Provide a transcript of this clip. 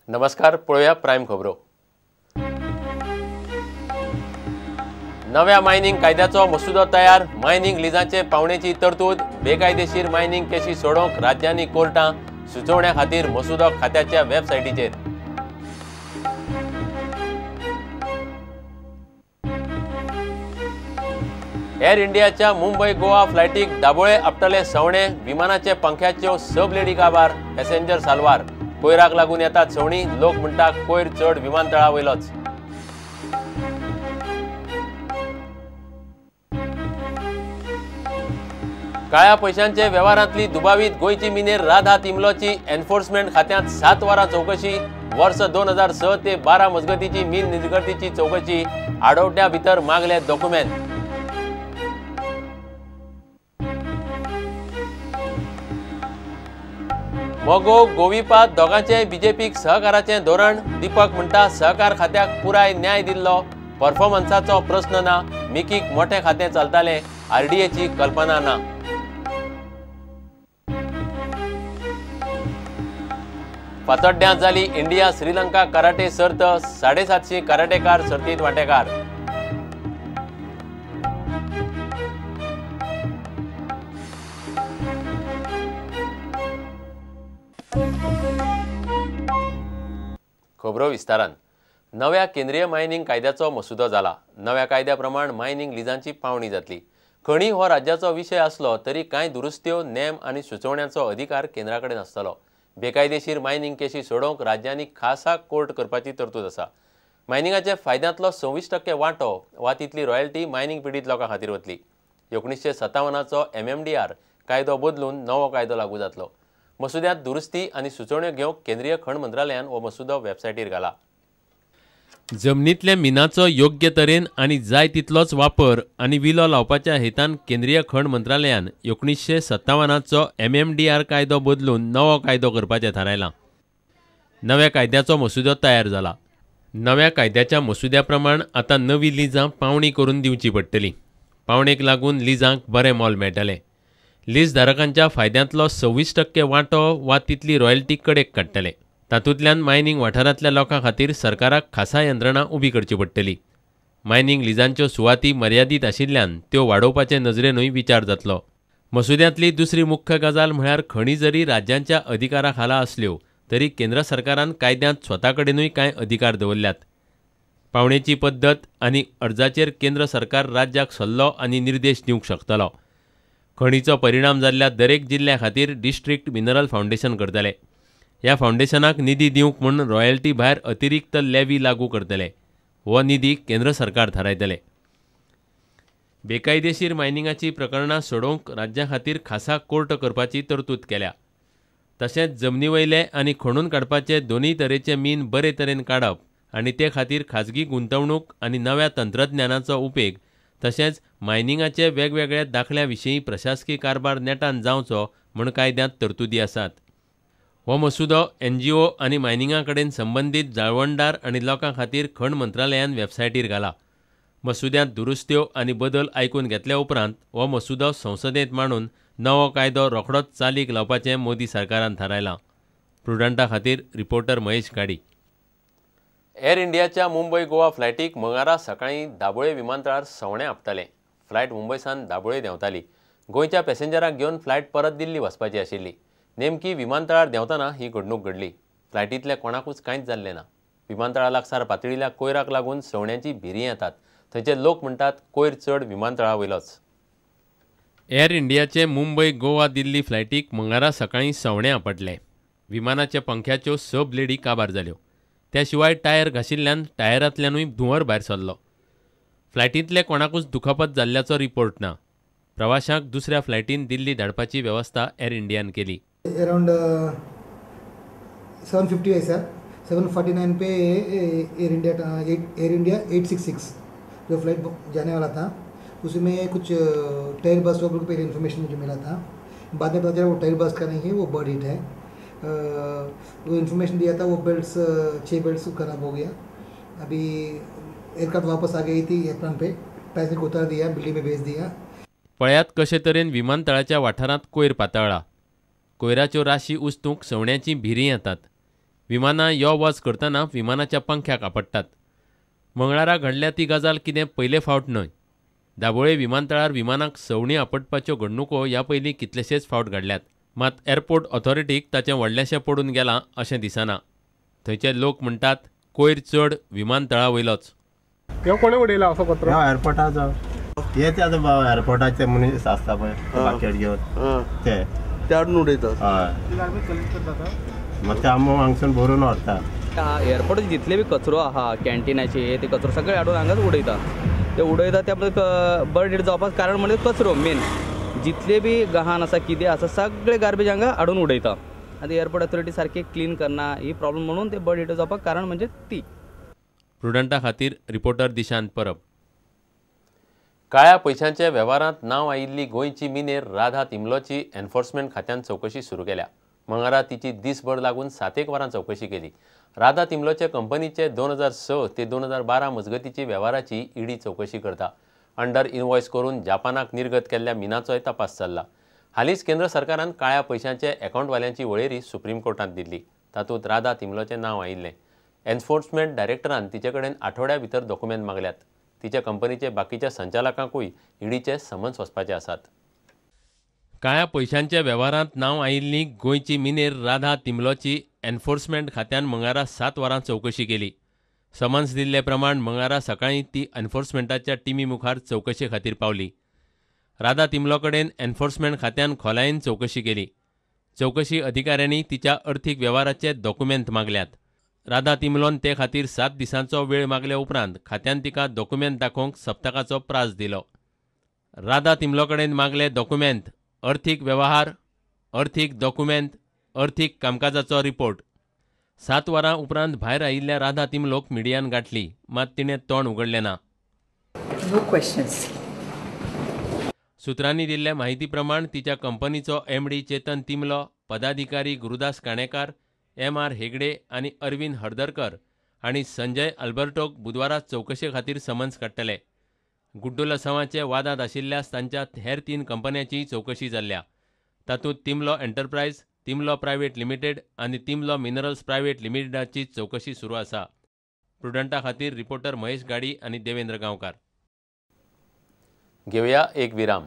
नमस्कार, पळोवया प्रायम खबरो। नव्या मायनिंग कायद्याचो मसुदो तयार, मायनिंग लिजांचे पावणेची तरतूद, बेकायदेशीर मायनिंग केशी सोडोवंक राज्यांनी कोर्टां, सुचोवण्या खातीर मसुदो खात्याच्या वेबसायटीचेर। एअर इंडियाच्या मुंबय गोवा फ्लायटीक दाबोळे आपटले सवणे, विमानाचे पंख्याच्यो 6 ब्लेडी काबार, पॅसेंजर साल्वार। कोयराक लागून येतात सवणी, लोक म्हणटा कोयर चड विमानतळा वयलोच। काळ्या पैशांचे वेव्हारांतली दुबावीत गोंयची मिनेर राधा तिमलोची एन्फोर्समेंट खात्यांत 7 वरां चवकशी, वर्स 2006 ते 12 मजगतीची मीन निर्गतीची चवकशी, आडवट्या भितर मागले डॉक्युमेंट। मगो गोविपा दोगांचे बीजेपीक सहकाराचे धोरण, दीपक म्हणटा सहकार खात्याक पुराय न्याय दिल्लो, परफॉर्मन्साचो प्रस्न ना, मिकीक मोठे खातें चलतालें, आरडीएची कल्पना ना। फातोड्ड्यां जाली इंडिया श्रीलंका कराटे सर्त, 750 कराटेकार सर्तींत वांटेकार। खबरो विस्तारान। नव्या केंद्रीय मायनिंग कायद्याचो मसुदो जाला। नव्या कायद्या प्रमाण मायनिंग लिजांची पावणी जातली। खणी हो राज्याचो विशय आसलो तरी कांय दुरुस्त्यो, नेम आनी सुचोवण्यांचो अधिकार केंद्रा कडेन आसतलो। बेकायदेशीर मायनिंग केशी सोडोवंक राज्यांनी खासा कोर्ट करपाची तरतूद आसा। मायनिंगाच्या फायद्यांतलो 26% वांटो वा तितली रॉयल्टी मायनिंग पिडीत लोकां खातीर वतली। 1957चो MMDR कायदो बदलून नवो कायदो लागू जातलो। मसुद्यांत दुरुस्ती आनी सुचोवण्यो घेवंक केंद्रीय खण मंत्रालयान हो मसुदो वेबसायटीर घाला। जमनींतल्या मिनाचो योग्य तरेन आनी जाय तितलोच वापर आनी विलो लावपाच्या हेतान केंद्रीय खण मंत्रालयान 1957चो MMDR कायदो बदलून नवो कायदो करपाचें थारायलां। नव्या कायद्याचो मसुदो तयार जाला। नव्या कायद्याच्या मसुद्या प्रमाण आतां नवी लिजां पावणी करून दिवची पडटली। पावणेक लागून लिजांक बरें मोल मेळटलें। लीज धारकांच्या फायद्यांतलो 26% वांटो वा तितली रॉयल्टी कडेक काडटले। तातूंतल्यान मायनिंग वाठारांतल्या लोकां खातीर सरकाराक खासा यंत्रणा उबी करची पडटली। मायनिंग लिजांच्यो सुवाती मर्यादीत आशिल्ल्यान त्यो वाडोवपाचे नजरेनूय विचार जातलो। मसुद्यांतली दुसरी मुख्य गजाल म्हळ्यार खणी जरी राज्यांच्या अधिकारा खाला आसल्यो तरी केंद्र सरकारान कायद्यांत स्वता कडेनूय कांय अधिकार दवरल्यात। पावणेची पद्दत आनी अर्जाचेर केंद्र सरकार राज्याक सल्लो आनी निर्देश दिवंक शकतलो। खणीचो परिणाम जाल्ल्या दरेक जिल्ल्या खातीर डिस्ट्रिक्ट मिनरल फावंडेशन करतले। ह्या फावंडेशनाक निधी दिवंक म्हूण रॉयल्टी भायर अतिरिक्त लेवी लागू करतले। हो निधी केंद्र सरकार थारायतले। बेकायदेशीर मायनिंगाची प्रकरणां सोडोवंक राज्या खातीर खासा कोर्ट करपाची तरतूद केल्या। तशेंच जमनी वयले आनी खणून काडपाचे दोनूय तरेचे मीन बरे तरेन काडप आनी ते खातीर खाजगी गुंतवणूक आनी नव्या तंत्रज्ञानाचो उपेग तशेंच मायनिंगाचे वेगवेगळ्या दाखल्या विशीं प्रशासकी कारभार नेटान जावचो म्हूण कायद्यांत तरतुदी आसात। हो मसुदो NGO आनी मायनिंगा कडेन संबंदीत जाळवणदार आनी लोकां खातीर खण मंत्रालयान वेबसायटीर घाला। मसुद्यांत दुरुस्त्यो आनी बदल आयकून घेतल्या उपरांत हो मसुदो संसदेंत मांडून नवो कायदो रोखडोच चालीक लावपाचें मोदी सरकारान थारायलां। प्रुडंटा खातीर रिपोर्टर महेश गाडी। एअर इंडियाच्या मुंबय गोवा फ्लायटीक मंगळारा सकाळीं दाबोळे विमानतळार सवणें आपटलें। फ्लायट मुंबयसान दाबोळे देंवताली। गोंयच्या पॅसेंजराक घेवन फ्लायट परत दिल्ली वचपाची आशिल्ली। नेमकी विमानतळार देंवतना ही घडणूक घडली। फ्लायटींतल्या कोणाकूच कांयच जाल्लें ना। विमानतळा लागसार पातळिल्ल्या कोयराक लागून सवण्यांची भिरीं येतात। थंयचे लोक म्हणटात कोयर चड विमानतळा वयलोच। एअर इंडियाचे मुंबय गोवा दिल्ली फ्लायटीक मंगळारा सकाळीं सवणें आपटलें। विमानाच्या पंख्याच्यो 6 ब्लेडी काबार जाल्यो। त्या शिवाय टायर घाशिल्ल्यान टायरांतल्यानूय धुंवर भायर सरलो। फ्लायटींतले कोणाकूच दुखापत जाल्ल्याचो रिपोर्ट ना। प्रवाशांक दुसऱ्या फ्लायटीन दिल्ली धाडपाची वेवस्था एअर इंडियान केली। अराउंड 7:50 है सर, 7:49 पे एयर इंडिया 866 जो फ्लाइट जाने वाला था उसमें कुछ टायर बस को पहले इन्फॉर्मेशन मुझे मिला था। बाद में पता चला वो टायर बस का नहीं है, वो बर्ड हिट है। वो इन्फॉर्मेशन दिया था, वो बेल्ट्स 6 बेल्ट्स खराब हो गया। अभी एयरक्राफ्ट वापस आ गई थी एयरप्लेन पे, पैसेंजर को उतार दिया, बिल्डिंग में भेज दिया। पळयात कशे तरेन विमानतळाच्या वाठारांत कोयर पातळ्ळा। कोयराच्यो राशी उस्तूंक सवण्यांची भिरीं येतात। विमानां यो वच करतना विमानाच्या पंख्याक आपडटात. मंगळारा घडल्या ती गजाल कितें पयले फावट न्हय. दाबोळे विमानतळार विमानाक सवणीं आपटपाच्यो घडणुको ह्या पयलीं कितलेशेच फावट घडल्यात. मात एअरपोर्ट ऑथॉरिटीक ताचें व्हडलेंशें पडून गेलां अशें दिसना. थंयचे लोक म्हणटात कोयर चड विमानतळा वयलोच. कोणें उडयला असो कचरो? एअरपोर्टाचो हे ते आतां एअरपोर्टाचे मनीस आसता पळय बाकेट घेवन ते ते हाडून उडयतात. हय, मागीर ते आमी हांगसून भरून व्हरता. एअरपोर्ट जितले बी कचरो आहा कॅन्टिनाचे ते कचरो सगळे हाडून हांगाच उडयता. ते उडयता ते बर्ड हिट जावपाक कारण म्हणजे कचरो मेन. जितले बी गहाण आसा कितें आसा सगळे गार्बेज हांगा हाडून उडयता. आनी एअरपोर्ट ऑथॉरिटी सारकी क्लीन करना ही प्रॉब्लम म्हणून ते बर्ड हिट जावपाक कारण म्हणजे ती. प्रुडंटा खातीर रिपोर्टर दिशांत परब. काळ्या पयशांच्या वेव्हारांत नांव आयिल्ली गोंयची मिनेर राधा तिमलोची एन्फोर्समेंट खात्यान चवकशी सुरू केल्या. मंगळारा तिची दीसभर लागून 7 वरां चवकशी केली. राधा तिमलोचे कंपनीचे 2006 ते 2012 मजगतीची वेव्हाराची ईडी चवकशी करता. अंडर इनवॉयस करून जापानाक निर्गत केल्ल्या मिनाचोय तपास चल्ला. हालींच केंद्र सरकारान काळ्या पयशांचे अकाउंटवाल्यांची वळेरी सुप्रीम कोर्टांत दिल्ली. तातूंत राधा तिमलोचें नांव आयिल्लें. एन्फोर्समेंट डायरेक्टरान तिचे कडेन आठवड्या भितर डॉक्युमेंट मागल्यात. तिच्या कंपनीचे बाकीच्या संचालकांकूय ईडीचे समन्स वचपाचे आसात. काळ्या पयशांच्या वेव्हारांत नांव आयिल्ली गोंयची मिनेर राधा तिमलोची एन्फोर्समेंट खात्यान मंगळारा 7 वरां चवकशी केली. समन्स दिल्ले प्रमाण मंगळारा सकाळीं ती एन्फोर्समेंटाच्या टिमी मुखार चवकशे खातीर पावली. राधा तिमलो कडेन एन्फोर्समेंट खात्यान खोलायेन चवकशी केली. चवकशी अधिकाऱ्यांनी तिच्या अर्थीक वेव्हाराचे डॉक्युमेंट मागल्यात. राधा तिमलोन ते खातीर 7 दिसांचो वेळ मागल्या उपरांत खात्यान तिका डॉक्युमेंट दाखोवंक सप्तकाचो प्रास दिलो. राधा तिमलो कडेन मागले डॉक्युमेंट अर्थीक वेव्हार, अर्थीक डॉक्युमेंट, अर्थीक कामकाजाचो रिपोर्ट. 7 वरां उपरांत भायर आयिल्ल्या राधा तिमलोक मिडियान गांठली, मात तिणें तोंड उगडलें ना. No questions. सुत्रांनी दिल्ल्या माहिती प्रमाण तिच्या कंपनीचो एमडी चेतन तिमलो, पदाधिकारी गुरुदास काणेकार, एम.आर. हेगडे आनी अरविंद हर्दरकर आनी संजय अल्बर्टोक बुधवारा चवकशे खातीर समन्स काडटले. गुड्डुलसांवाचे वादांत आशिल्ल्या तांच्या हेर 3 कंपन्यांची चवकशी जाल्ल्या. तातूंत तिमलो एंटरप्रायज, तिमलो प्रायव्हेट लिमिटेड आनी तिमलो मिनरल्स प्रायव्हेट लिमिटेडाची चवकशी सुरू आसा. प्रुडंटा खातीर रिपोर्टर महेश गाडी आनी देवेंद्र गांवकार. घेवया एक विराम.